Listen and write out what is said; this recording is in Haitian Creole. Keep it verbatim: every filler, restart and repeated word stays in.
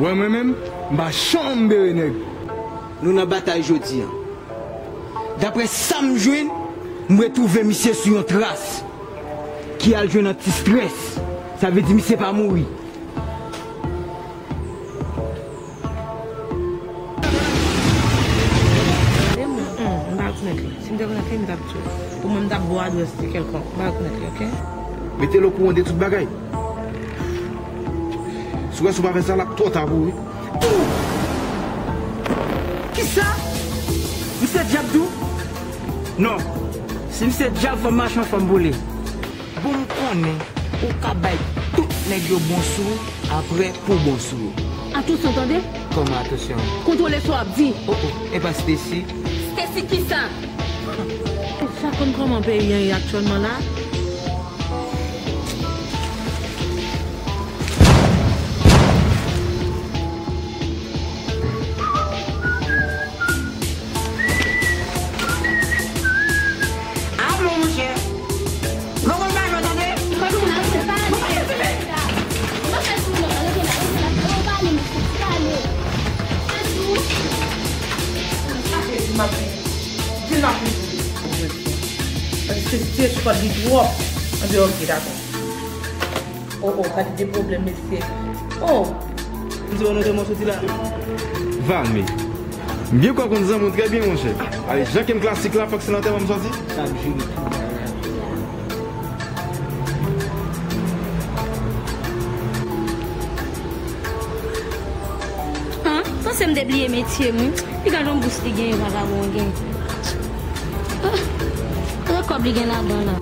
Mwen menm, m pa janm bere nèg. Nou nan batay jodi a. Daprè sa m jwenn, m retwouve misye sou yon tras ki al jwenn anti-strès. Sa vle di misye pa mouri. M pa rekonèt li. Si m te rekonèt li, m t ap di w. Pou mwen, m t ap ba w adrès li kèlkonk. M pa rekonèt li, oke? Mete l okouran de tout bagay. Si w wè si w pa fè sa, l ap twò ta pou ou wi. Kisa? Misye dyab tou? Non. Si misye dyab, fò m mache anfòm pou li. Bon, m konnen ou ka bay tout nèg yo bon sou ou, apre pou bon sou yo. Atansyon, tande? Kòman atansyon? Kontwole sa w ap di. Oh, oh, e pa Stacy? Stacy kisa? Ou pa konn kòman peyi an ye aktyèlman la? Alo, monchè. Lògòl pa jwe, tande. Kòm moun ap se pa ale. Mwen fè sou lògòl, rete la, rete la, rete la, pale, mesye, pale. Fè sou. Sa fè di m ap di. Di m ap di. Paske se sou kòd li twòp. Anben, oke, dakò. Oh, oh, gade de pwoblèm, mesye. Oh! M di w nou te mwen soti la. Valmy. M byen kwè w konn zanmi w trè byen, monchè. Ale, jan ke m klasik la, fòk se nan tèt mwen m sòti. Sa ap jere tou. An, panse m te bliye metye m, wi. Li gade yon bous li genyen, vagabon genyen. Ah, e kòb li gen ladan la.